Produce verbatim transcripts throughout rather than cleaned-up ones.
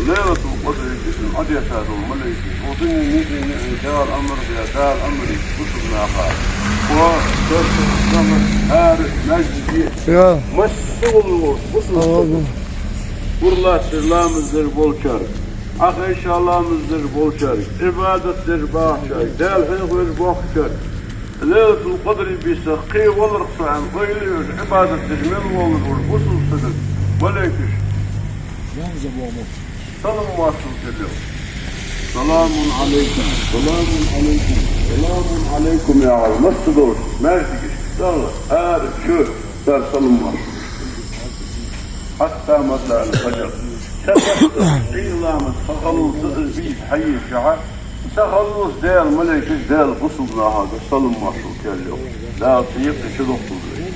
Лайлатул-Къадр дийшача Ӏодеша дола малейкаш, укх дунен нийсача Дала амар даь, Дала амар даь бусалба наха, укх деррига заман, хӀара маьждиге, йо, массаволча бусалба сага, ура латташ ламаз деш болчарга, Ӏохайша ламаз деш болчарга, Ӏибадат деш бахачарга, Даьла хьехавеш бахачарга, Лайлатул-Къадр бийсах кхы валарах цхьан ойла йоацаш, Ӏибадат деш мел волаш вола бусалба сагага малейкаш салам-моаршал кхеллал. Саламун Ӏалайкум, саламун Ӏалайкум, саламун Ӏалайкум, яхаш, массадолча маьждигашка, цӀагӀа, ара, чу, цар салам-моаршал. Хьатта матла аль-фаджр. Са сахьата, Ӏуйра ламаз ха халлалца из бийса хьаеча, са халлалца Даьла малейкаш Даьла бусалба нахага салам-моаршал кхеллал. Дала цу юкъе чудоаккхалда вай.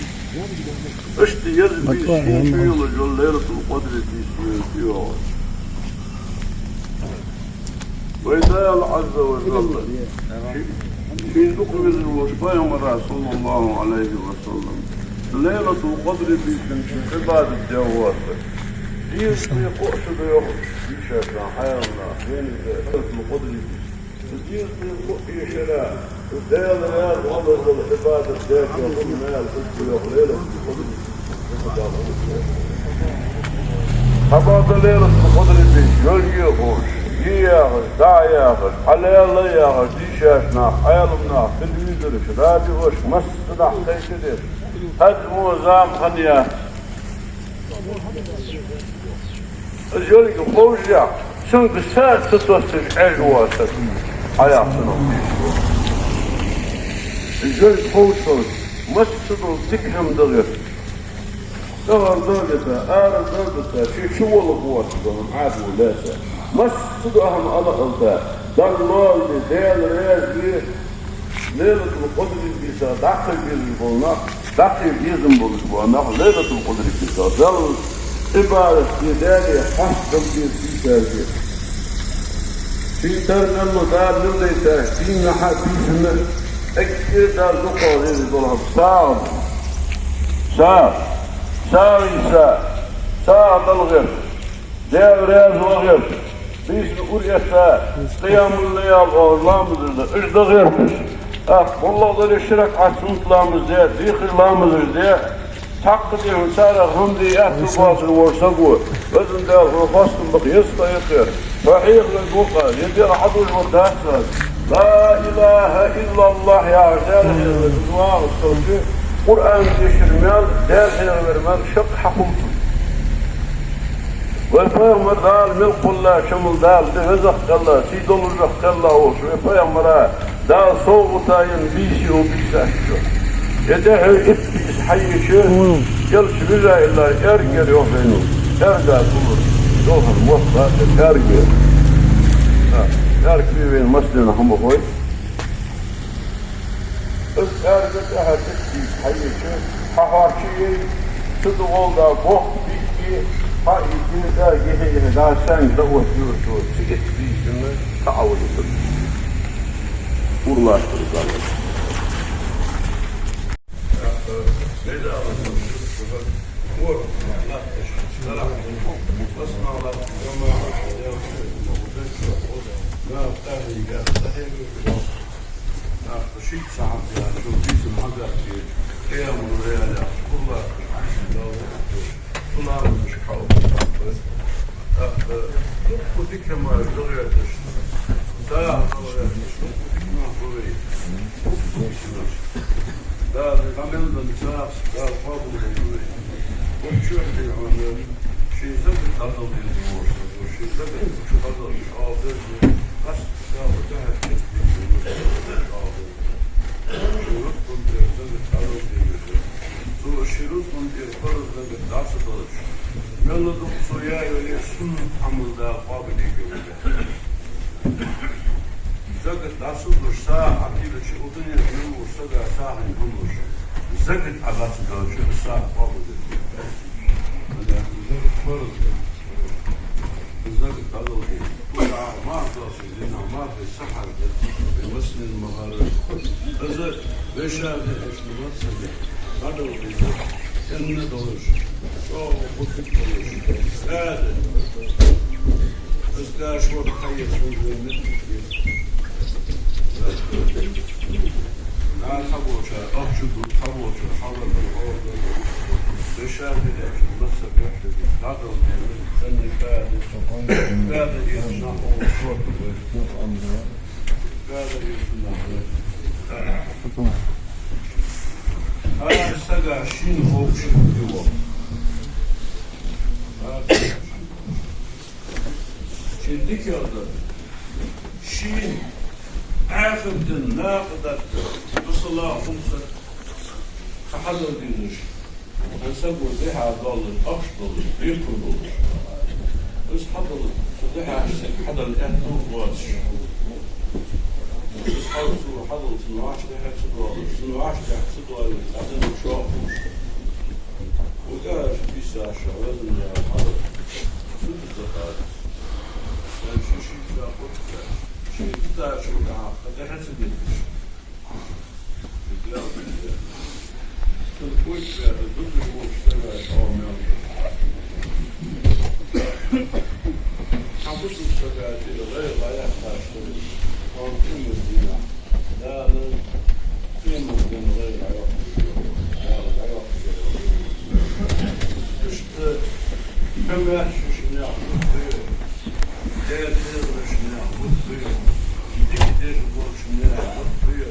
Иштта еза бийса шийна чу йолаш йола Лайлатул-Къадр бийса вайна чу йоагӀаш. Вай Дала Ӏазза ва Жалла ший, шийна дукха везаш волча Пайхамара, саллаллахӀу Ӏалайхи ва саллам, Лайлатул-Къадр бийсан чу Ӏибадат деш вола саг дезткъеи кхо шу да йоах дийшача хьална, вайна Лайлатул-Къадр бийса. Дезткъеи кхо шера Даьла раьза хиларал Ӏибадат деш хул мел хӀутту йоах Лайлатул-Къадр. Хьабаьб Лайлатул-Къадр бийса, йолге а ховш, е яхаш, дӀа а яхаш, хьалаьлла а яхаш, дийшача наха, Ӏаьлам наха, телевизорашка, радиошка, массанахьа кхайкадеш, хӀанз мо зама хиннаяц. Из йолга ховш а, цунга саг ца тоссаш Ӏеш вола саг хьаяхача цунах дийша. Из йолга ховш хилча, массадола дика хӀама да гӀерта. ТӀехьара да дита, ара да дита, ший чу вола гӀерта, хӀама Ӏаьдало лаьца. Массадола хӀама ала а алда, Далла лоалахь, Даьла раьза хилва, Лайлатул-Къадр бийса дӀакхайка безам болаш бола нах, дӀакхайка безам болаш бола нах Лайлатул-Къадр бийса Далла Ӏибадат де, Даьлага хьастам де дийшача. Ший тара мел лу Дала мел дайташ, дийнахьа а, бийсанна а, эггара Дала дукхагӀа везаш дола хӀама сагӀа да. СагӀа, сагӀийна сагӀа, сагӀа Далла гӀерта. Даьла раьза вагӀар, бийсанна ура этта, къиямул-лайл оалаш ламазаш да, уж да гӀерташ. ТӀаккха моллагӀа дале ши ракаӀат суннат ламаз де, дехар ламазаш де, цхьаккха дехар царех хӀама де аьттув боацаш вола саг ва. Везан Даьла, хьона хоастам ба-кх еза кхайкхар. Хьо хьехавергва-кх, е дегӀ хьадувш вар дац аз. Ла илахӀа иллаллахӀ яхаш Даьла хьехавар, из вагӀаш хилча, Къуръан дешар мел, Даьла хьехавар мел шаккха хьахул цунна. Вай Пайхамар, Дала мел кхелла, ший мел Дала де веза-кх аьнна, сий долаш-кх аьнна волаш, вай Пайхамара Дала совгӀата енна бийса я укх бийсашта чу. Е тӀехье итт бийса хьаеча, элча вижа а елла, эргера йоах вайна, эрга тулар, йоахар мотт ба, эргера. ХӀа, эрга ве вайна массанена хӀама хой. Из эрга тӀехье итт бийса хьаеча, хьахьоарчаяй, цу тӀа гӀолла да бохк бийхе, хьа и дина тӀа гихьа-гихьа да санна да оттаюр цо, цу итт бийсанна цхьа Ӏовдалур. Ура латтар Далла. ТӀаккха шийтта сахьат яьлча, бийсан хьадахьа, къиямул-лайл яьлча, Аллахӏа Ӏаршал дала вахташ, Аллахӏа мишка хьалха. ТӀаккха дукха дика хӀамаш да гӀерташ, сагӀа да гӀерташ, дукха дика нах ба вай, дукха бийсанаш. Дала дӀа мел денна сагӀа, Дала къоабалдолда вай. Укх чу хьона ший закат дӀадала дезаш волаш, ший закат чу дӀадала дезаш волаш, ас Дала тӀехьа Ший рузкъан тӀера закат дӀадала дезаш. Цо ший рузкъан тӀера парз закат дӀа ца далаш, мел дукха цо яь йоле а, суннат Ӏамал Дала къоабалдергйолаш. Закат дӀа ца луш, сагӀа Ӏа тилача, укх дунен тӀа мел волча сага сагӀийна хӀама луш, закат Ӏа дӀа ца далча, сагӀа къоабалдергйолаш. Закат парз да. Закат дӀадала деза. Марха доацаш дийнахьа мархий сахьар да. Вай массанена ма харра. Из вешар да, эшна массанена дӀадала деза. Цхьанне долаш, чӀоагӀа хургдолаш, ада. Даш вот хайя сужа меттиг. Ан хабоча, ахчу ду, хабоча, хабар ду, хабар ду. Дешади деш, масса бехтеги, хадал деш, санни кади. Кади иш нахо, шот беш, нах амда. Кади иш нахо. Ай сага шин хокши диво. Шин дикагӀа дар. Шин Ӏахирден накъа даккха, масала, хӀумса ца хьадала дезаш. Ан саго дехьа долаш, ахча долаш, бехкур долаш. Из хьадала, цу дехьа саг хьадала аьттув воацаш. Из хьадала, цу хьадала, цу вӀаши дехьа ца долаш, цу вӀаши дехьа ца долаш, хьадала шоахуш. Угаш бисаш, вазан я хьадала. Цу дехьа. Ан ши ши ца хӀутта. Ши ца ши дехьа, дехьа ца диташ. Иштта, хӀама шуш наьха хӀуттуе, Даьла лераш наьха хӀуттуе, дика деш болча наьха хӀуттуе,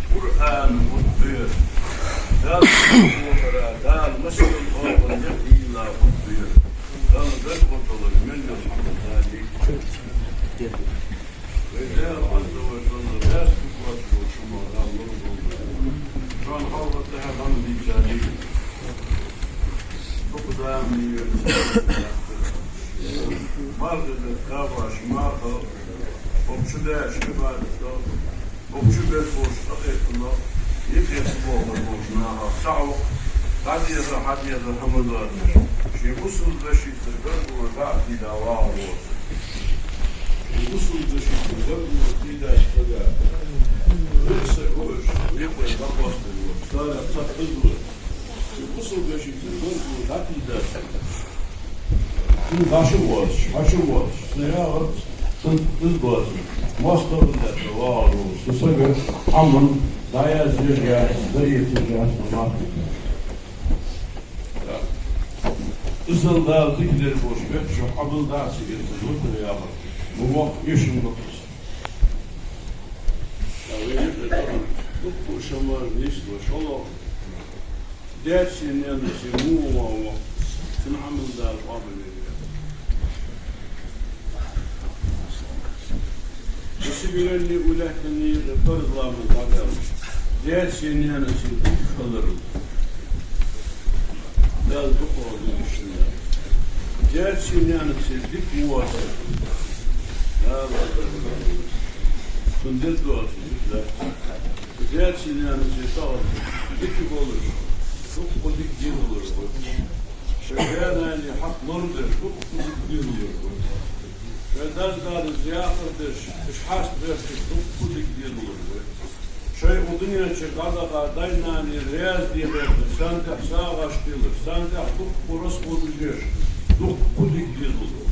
Къуръан хӀуттуе, Дала хӀуттуе, Дала масал оаха некъ йийла хӀуттуе, Дала дагадоаллаш мел йола хӀама дале. Вай Даьла Ӏазза ва жалла раьза хургвоацаш волча хӀамах Дала лорадолда вай. Шоана хьалха тӀехьа хӀама дийцари. Дукха заман йола мархий дар кхабаш, марха, хӀокху чу деш Ӏибадат дар, хӀокху чу беш болча къахетамах юкъе ца бохар болча нахах цхьаъ ва-кх дӀадехар, хьадехар хӀама доацаш. Ший бусалба вешийца гаргало дӀа а тийда вагӀар воцург. Ший бусалба вешийца гаргало тийдача сага вирса гуш, векъе дӀакъоастар воцург. Царех цхьа из ва. Ший бусалба вешийца гаргало дӀатийдача сага. Цунна дӀа шу воацаш, хьа шу воацаш, цунна яхарца, цунна из доацаш, моастагӀал лаьтта вагӀар воцург. Цу сага Ӏамал дӀаязъеш яц, дӀаэцаш яц, марха. Иззал Дала дика дер болаш бетта шо хьабала дӀа а ца эцаш, лур ду яхар. Ма воккха эшам ба-кх из. Ца вайна тӀехьа дуккха а шамаш нийслуш хилар. Даьцеи наьнацеи муха ваха ва, цун Ӏамал Дала къоабалъяьй. Цига венна, укх лаьттан юкъе парз ламаз дӀадаьлча, даьцеи наьнацеи дика хилар Дала дукхагӀа дезаш хиннад. Даьцеи наьнацеи дика воацар Дала дукхагӀа дезаш. Цунна деза доацаш дика дац. Даьцеи наьнацеи тӀехьа дика болаш, дукха дика дезалуш вай. Шоай даь-наьна хьакъ лорадеш, дукха дика дезалуш вай. Шоай дас-нанас яхар деш, уьш хьаста гӀерташ, дукха дика дезалуш вай. Шоай укх дунен чу дӀадахача даь-наьна раьза де гӀерташ, царна тӀехьа сагӀаш хилар, царна тӀехьа дукха расходаш еш, дукха дика дезалуш вай.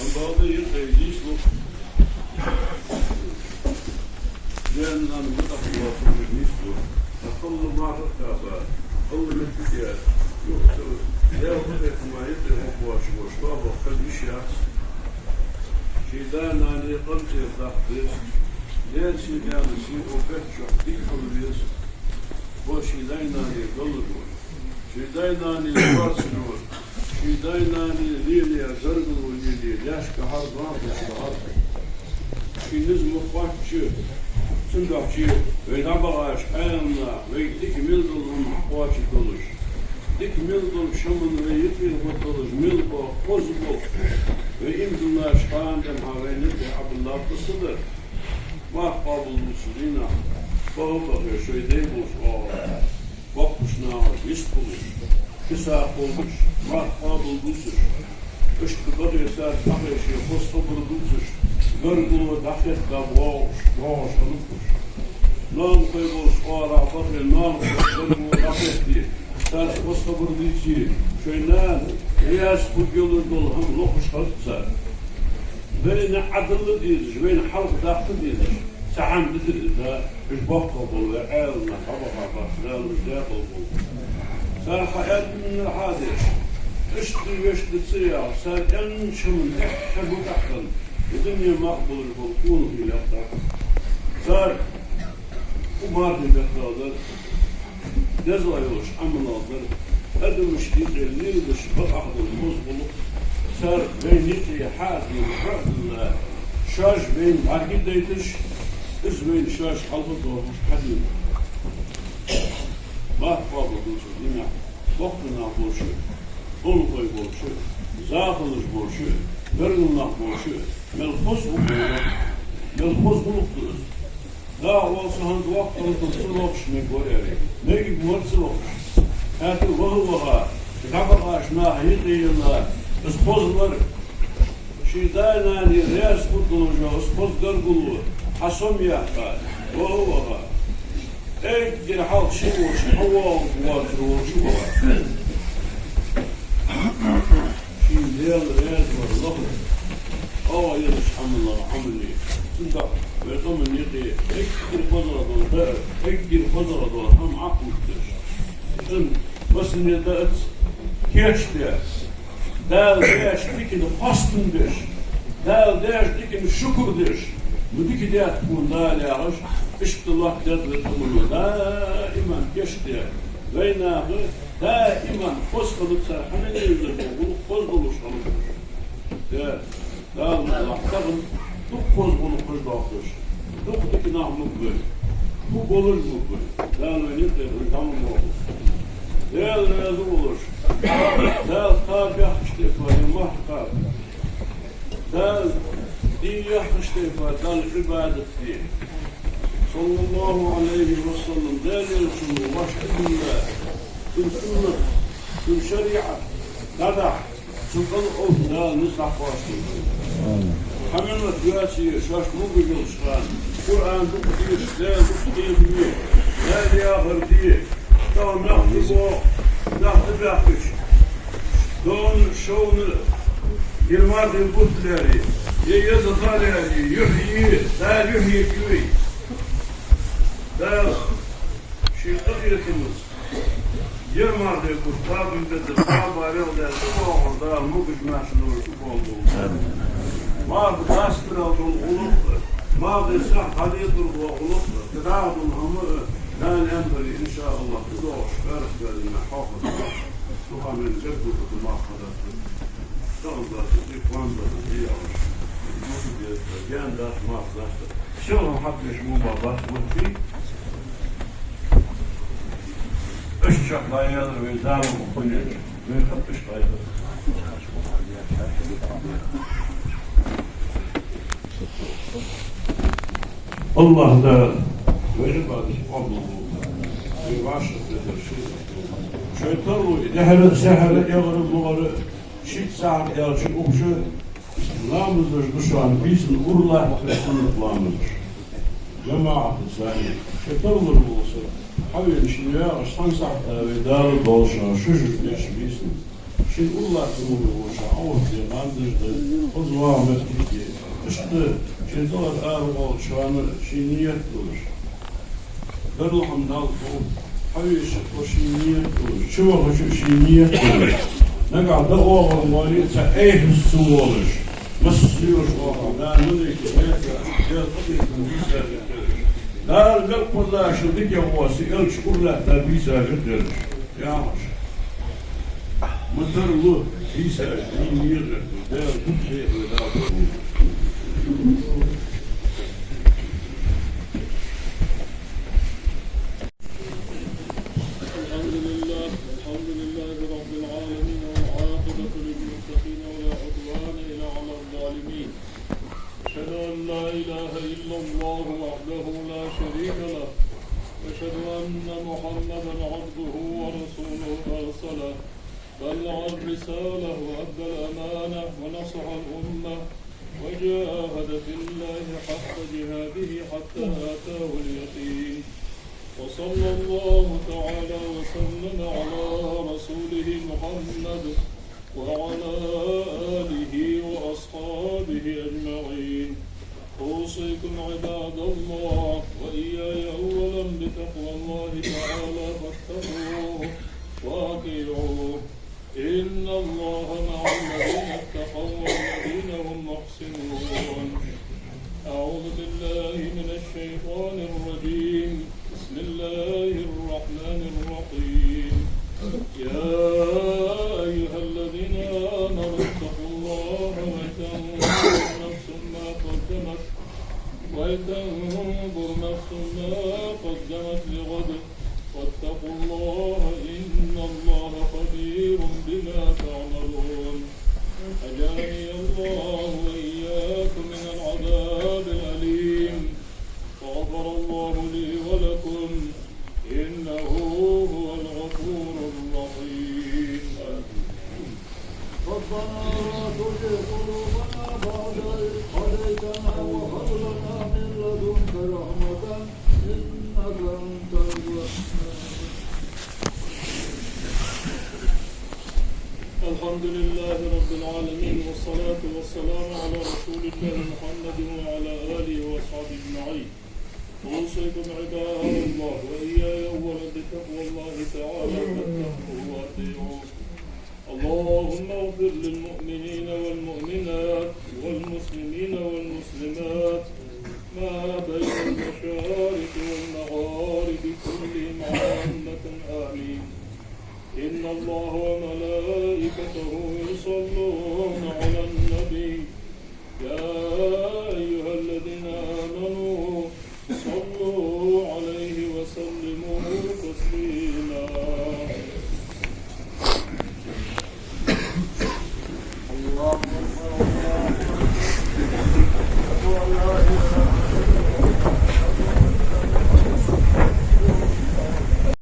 Амма бакъда юкъе нийслу. Даь-нана мутӀахь воацаш нийслу. Кхалла марха а кхаьба, кхалла меттиг а яь, юха ца, Даьла къахетама юкъе гӀоргвоацаш волаш тоба хила йиш яц. Ший даь-наьна къинтӀера даккха деза. Даьцеи наьнацеи укх бетта чу дика хила веза. Ва ший даь-наьна даллар вай. Ший даь-наьна доацаш вар, ший даь-наьна лелае, гаргало лелае, даьшкахьара, доахкашкахьара. Ший низ ма кхоачча, цудухьа вай дӀабахача Ӏаьлам наха вайга дика мел дола хӀама хьакхоачаш долаш, дика мел долча хӀаман вай юкъе гӀоргдолаш, мел бола хоза болх вай иман диллача хана денз вайна юкъе Ӏобиллаб, са дар. Марха къоабал дувцаш дийнахьа, баха-баха шоай дай болча оагӀорахьа боккхийча нахах йист хулаш, киса кховдаш, марха къоабал дувцаш, иштта бахе царца дӀахайша, хоза хабар дувцаш, гаргало дӀахетта воагӀаш, воагӀаш хиннаб уж. Ноанахой болча оагӀорахьа бахе, ноанахой гаргало дӀахетте, царца хоза хабар дийце, шоай нана раьза хургйолаш дола хӀама лохаш хилац цар. Вайна Ӏадал дезаш, вайна хьалха даккха дезаш, цхьа хӀама дитар из да, уж боккхагӀа бола вай Ӏаьлам нах хьабаха бац, Дала уж декъал болба. Цар хьа аьннар хьадеш, иштта вешта ца яхаш, цар аьннача хӀаман тӀехьа бутӀахьан, из дуне мах болаш бола къонахий лаьттар. Цар укх мархий бетта дар, деза йолаш Ӏамал дар, адамашта юкъе леладеш бакъахьа дола хоза гӀулакх, цар вайна юкъе хьадена хьоаденна, шоаш вайна бӀаргадайташ, из вайна шоаш хьалха доахаш хьадена. Марха къоабал долча дийнахьа боккхий нах болча, къонахий болча, захалаш болча, берригаш нах болча, мел хоза гӀулакх, мел хоза гӀулакх да из. Да, оал со хӀанз воккха хилча ца лохаш мегаргвар аьле. Мегаргвар ца лохаш. ХӀаьта ваха-ваха, дӀабахача наха юкъе енна, из хоза вар. Ший даь-наьна раьза хургдолаш, из хоза гаргало, хьа сомаяьккха, ваха-ваха. Эггара хьалха ше волча, хьавоагӀаш воацар волча ваха. Ший Даьла раьза вар лаха, оаха езача Ӏамалах Ӏамал е. Цудухьа вай къаман юкъе эггара хозагӀа дола даа, эггара хозагӀа дола хӀама Ӏохувшадеш. Цун массане дааца кийчдаь, Дала даьча дикана хоастам беш, Дала даьча дикана шукр деш, ма дика даьд хьона Дала яхаш, иштта лоаттадаьд вай къаман даиман кийчдаь. Вай наха даиман хоза хилар цар хьанна а везар бола гӀулакх хоза долаш хилар. Де, Дала мукъ лахь, тахан дукха хоза гӀулакхаш доахаш, дукха дика нах мукъа бер, хӀу болаш мукъа бер. Дала вайна юкъе хӀу тамам боху. Дала раьза волаш, Дала кхаба баьхкача тайпара, е мохь кхаба. Дала дийна яххача тайпара Далла Ӏибадат де. صلى الله عليه وسلم, Даьла Элчано вӀашагӀкхийтта, цун суннат, цун шариӀат дӀадахьа, цу кӀал оаха Дала низ дӀакхоачалда. Хьаманат ваьча шоаш могаш йолча хана, Къуръан дукха дешаш, Даьла дукха кхетаме, Даьла яхар де, тахан нах тӀабоагӀа, нах тӀабаьхкача, дона, шовна, ер мархий бутт лаьрий, е еза ха лаьрий, юхь е, Дала юхь е кхуьй. Дала ший къахетамца ер мархий бутт кхаба безза, кхаба рел даь, цу бохур Дала могаш-маьрша долаш цу боху болу. Марха дастарал долу гӀулакх, мархий сахь хьадийцар долу гӀулакх, кхидӀа долу хӀума, Дала аьнна дале, иншааллахӀ, цу догӀуш гӀерта ваьлла хьокхар. Цу хӀаман гергур ду марха даста. Цхьа а дац, и кхоана дац, и яхаш. Гаьна дац, марха дац. Шалха хьабеш ма бац, вуций. Аша чакх дӀаяьлар вай зама бухкунеш. Вай хатташ дӀаяьлар. АллахӀ Дала вай Ӏибадат къоабал долда. Вай вӀашагӀкхетар ший. Шоай тарлуй, дехьара, сехьара, эгӀара, могӀара, шийтта сахьат аьлча ухаш, ламазаш ду шоана бийсан, ура латта суннат ламазаш. ЖамаӀатаца. Шоай тарлур волча сага хьавена шийна вагӀаш цхьан сахьата вай Дала долаш, шу жуж деш бийсан. Шийна ура латта мугӀар волча Ӏовхьа де, гӀандаш де, хоза вагӀа моттиг е. Иштта шийна тӀагӀар ара волча хана шийна ният долаш. Дарла хӀама Далла тхо хьавеча, тхо шийна ният долаш, чу вахача шийна ният долаш. Нагахь дӀаоагӀар вале а цхьа эхьас ца волаш, массайолаш оаха, Дала малайкаш лаьца, Дала къахетам бийца хилар. Дала мел кхоллашал дикагӀа воаца элча ура латта бийца хилар. Яхаш. Ма тарлу, Ӏийса, дийна езар ду, Дала дукха хьехаве Дала. الحمد لله، الحمد لله رب العالمين، والعاقبة للمتقين، ولا عدوان إلا على الظالمين. أشهد أن لا إله إلا الله وحده لا شريك له، وأشهد أن محمدا عبده ورسوله أرسله، بلغ الرسالة وأدى الأمانة ونصح الأمة وجاهد في الله حق جهاده حتى أتاه اليقين. وصلى الله تعالى وسلم على رسوله محمد وعلى آله وأصحابه أجمعين. عباد الله، وإياي أولا بتقوى الله تعالى فاتقوه وأطيعوه. إن الله مع الذين اتقوا والذين هم محسنون. أعوذ بالله من الشيطان الرجيم. بسم الله الرحمن الرحيم. يا أيها الذين آمنوا اتقوا الله ولتنظر نفس ما قدمت، ولتنظر نفس ما قدمت لغد، واتقوا الله إن الله خبير بما تعملون. أجارني الله وإياكم من العذاب الأليم. غفر الله لي ولكم، إنه هو الغفور الرحيم. ربنا لا تزغ قلوبنا بعد إذ هديتنا وهب لنا من لدنك رحمة إنك أنت الوهاب. الحمد لله رب العالمين، والصلاة والسلام على رسول الله محمد وعلى آله وأصحابه أجمعين. أوصيكم عباد الله وإياي أولا بتقوى الله تعالى فاتقوه وأطيعوه. اللهم اغفر للمؤمنين والمؤمنات